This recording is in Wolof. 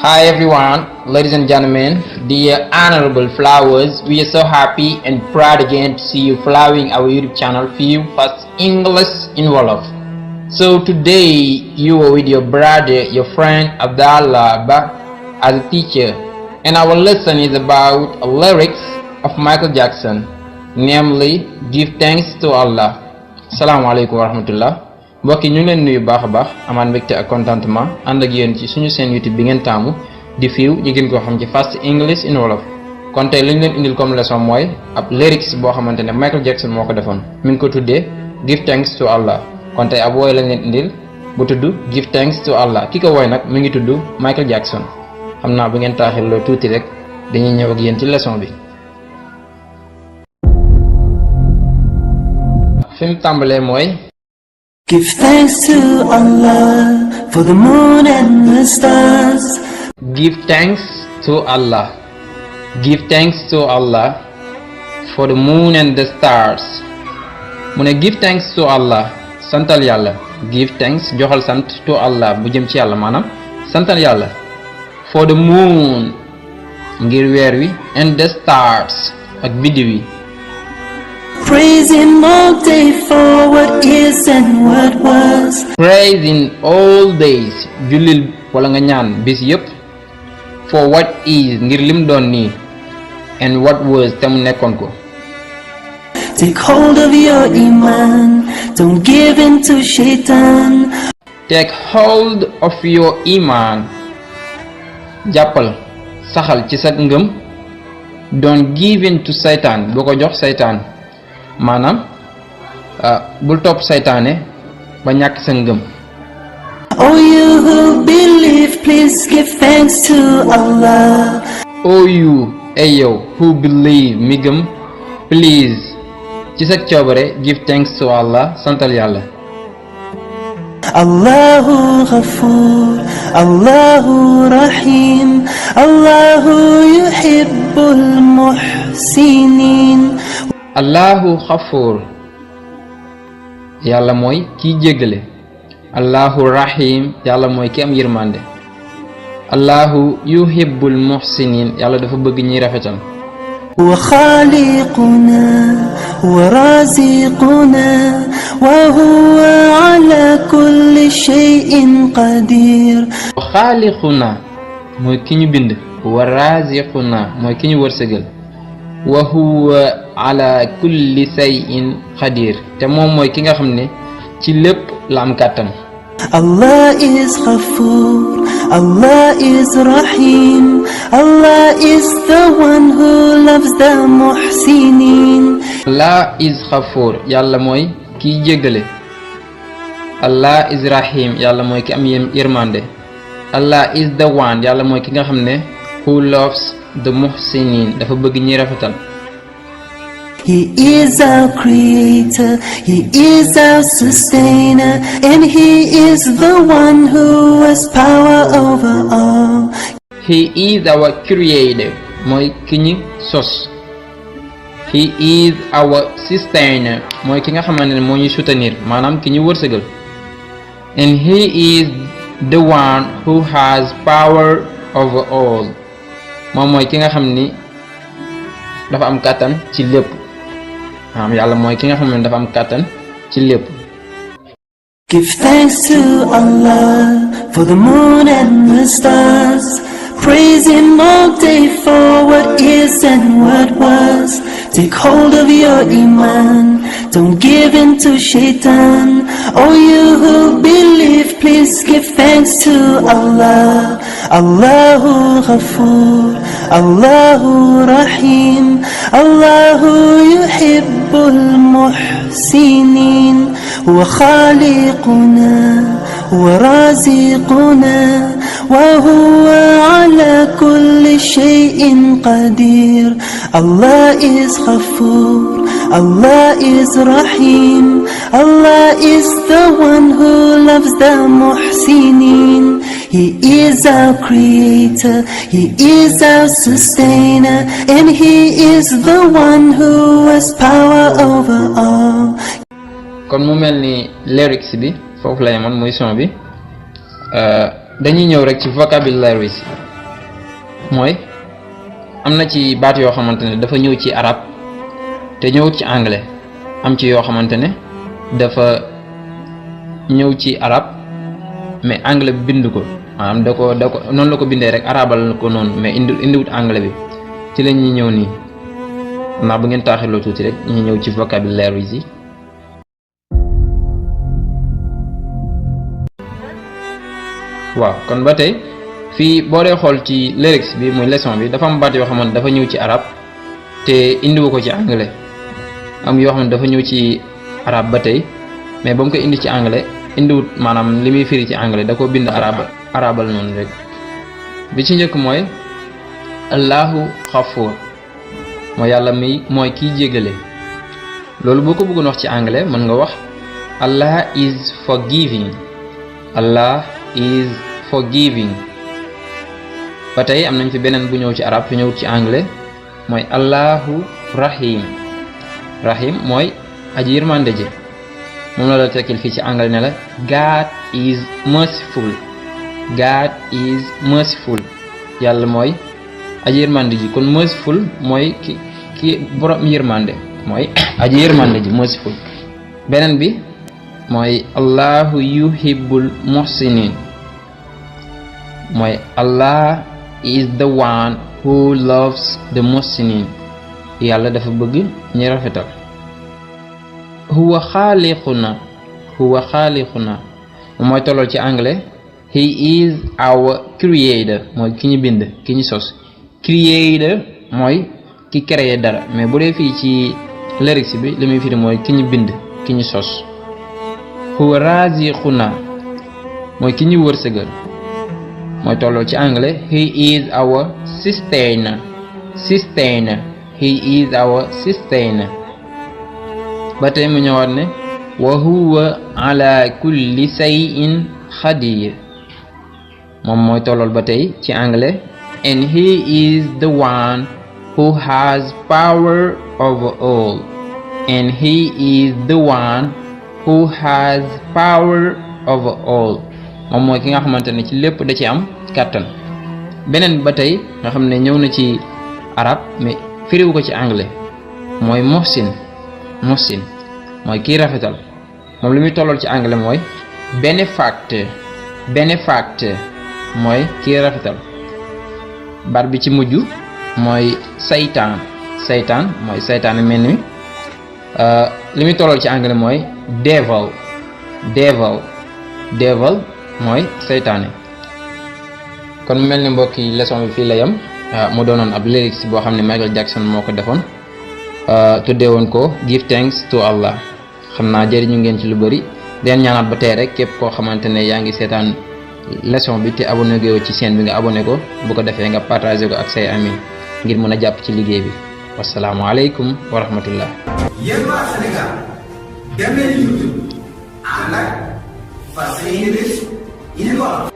Hi everyone, ladies and gentlemen, dear honorable flowers, we are so happy and proud again to see you following our YouTube channel View First English in Wolof. So today you are with your brother, your friend Abdallah Ba as a teacher, and our lesson is about lyrics of Michael Jackson, namely Give Thanks to Allah. Assalamu alaikum wa rahmatullah. mbokk yi ñu leen nuyu baax a baax amaan mbégte ak contentement ànd ak yéen ci suñu seen YouTube bi ngeen taamu di View ñu gën koo xam ci Fast English in Wolof. kon tey li ñu leen indil comme leçon mooy ab lyrics boo xamante ne Michael Jackson moo ko defoon mi ngi ko tuddee Give Thanks to Allah. kon tey ab wooy lañ leen indil bu tudd Give Thanks to Allah ki ko wooy nag mi ngi tudd Michael Jackson. xam naa bu ngeen taaxil loo tuuti rek dañuy ñëw ak yéen ci leçon bi. fi mu tàmbalee mooy. Give thanks to Allah for the moon and the stars. Give thanks to Allah. Give thanks to Allah for the moon and the stars. mu ne give thanks to Allah santal yàlla. Give thanks joxal sant to Allah bu jëm ci yàlla maanaam santal yàlla. For the moon ngir weer wi and the stars ak biddiw yi. Praise Him all day for what is and what was. Praise in all days jullil wala nga ñaan bis yépp for what is ngir lim doon nii and what was te mu nekkoon ko. Take hold of your iman, don't give in to shaitan. Take hold of your iman, jàppal saxal ci sa ngëm. Don't give in to seytaan boo ko jox seytaan maanaam bul topp seytaane ba ñàkk sa ngëm. Oh you who believe, please give thanks to Allah. Oh you ay yow who believe mi gëm, please ci sa coobare give thanks to Allah santal yàlla. Allahu Ghafoor, Allahu Rahim, Allahu yuhibbul muhsinin. Allahu Ghafoor yàlla mooy kiy jéggale. Allahu Rahim yàlla mooy ki am yërmande. Allahu yuhibbul muhsinin yàlla dafa bëgg ñiy rafetal. Wa khaliquna wa raziquna wa huwa ala kulli shay'in qadir. Wa khaliquna mooy ki ñu bind. Wa raziquna mooy ki ñu wërsëgal. Wa huwa ala kulli shay'in qadir te moom mooy ki nga xam ne ci lépp la am kàttan. Allah is Ghafoor, Allah is Rahim, Allah is the one who loves the muhsinin. Allah is Ghafoor yàlla mooy kiy jéggale. Allah is Rahim yàlla mooy ki am yërmande. Allah is the one yàlla mooy ki nga xam ne who loves the muhsinin dafa bëgg ñi rafetal. He is our creator, He is our sustainer, and He is the one who has power over all. He is our creator mooy ki ñu sos. He is our sustainer mooy ki nga xamante ne moo ñu soutenir maanaam ki ñu wërsëgal. And He is the one who has power over all moom mooy ki nga xam ni dafa am kàttan ci lépp. yàlla mooy ki nga xam ne dafa am kàttan ci lépp. Give thanks to Allah for the moon and the stars. Praise Him all day for what is and what was. Take hold of your iman, don't give in to shaitan. Oh you who believe, please give thanks to Allah. Allahu Ghafoor, Allahu Rahim, Allahu yuhibbul muhsinin. Wa khaliquna wa raziquna wa huwa ala kulli shay'in qadir. Allah is Ghafoor, Allah is Rahim, Allah is the one who loves the muhsinin. He is our creator, He is our sustainer, and He is the one who has power over all. kon mu mel ni lyrics bi foofu la yemoon muy son bi dañuy ñëw rek ci vocabulaire mooy am na ci baat yoo xamante ne dafa ñëw ci arab te ñëwut ci anglais am ci yoo xamante ne dafa ñëw ci arab mais anglais bi bind ko maanaam da ko noonu la ko bindee rek arabal ko noonu mais indiwut anglais bi ci la ñuy ñëw nii ndax bu ngeen taaxirloo tuuti rek ñu ñëw ci vocabulaire yi. waaw kon ba tey fii boo dee xool ci lyrics bi muy leçon bi dafa am baat yoo xamante dafa ñëw ci arab te indiwu ko ci anglais am yoo xam ne dafa ñëw ci arab ba tey mais ba mu ko indi ci anglais indiwut maanaam li muy firi ci anglais da ko bind arabal noonu rek. bi ci njëkk mooy allahu xafuur mooy yàlla mooy kiy jégale loolu boo ko bëggoon wax ci anglais mën nga wax Allah is forgiving. Allah is forgiving. ba tey am nañ fi beneen bu ñëw ci arab te ñëwut ci anglais mooy allahu rahim. rahim mooy aji yërmande ji moom la tekkil fii ci anglais ne la God is merciful. God is merciful. yàlla mooy aji yërmande ji kon merciful mooy ki borom yërmande mooy aji yërmande ji merciful. beneen bi mooy allahu yuhibbul muhsinin mooy Allah is the one who loves the muhsinin. yàlla dafa bëgg ñi rafetal. huwa xaaliquna mooy tollool ci anglais he is our creator mooy ki ñu bind ki ñu sos. creator mooy ki créé dara mais bu dee fii ci lyrics bi li muy firi mooy ki ñu bind ki ñu sos. huwa raziquna mooy ki ñu wërsëgal mooy tollool ci anglais he is our sustainer. he is our sustainer. ba tey mu ñëwaat ne wa huwa ala kulli shay'in qadir moom mooy tollool ba tey ci anglais and he is the one who has power over all. and he is the one who has power over all moom mooy ki nga xamante ne ci lépp da ci am kàttan. beneen ba tey nga xam ne ñëw na ci arab mais firiwu ko ci anglais mooy muhsin mooy kiy rafetal moom li muy tollool ci anglais mooy benefactor mooy kiy rafetal. baat bi ci mujj mooy saytaan mooy saytaan mel ni li muy tollool ci anglais mooy devil mooy saytaane. kon mu mel ni mbokk yi leçon bi fii la yam mu doonoon ab lyrics boo xam ne Michael Jackson moo ko defoon tuddee woon ko give thanks to Allah. xam naa jëriñu ngeen ci lu bëri den ñaanaat ba tey rek képp koo xamante ne yaa ngi seetaan leçon bi te abonné goo ci chaîne bi nga abonné ko bu ko defee nga partagé ko ak say ami ngir mën a jàpp ci liggéey bi. wasalaamualeykum wa rahmatullah. yéen waa Sénégal dem leen YouTube ànd ak Fas English in Wolof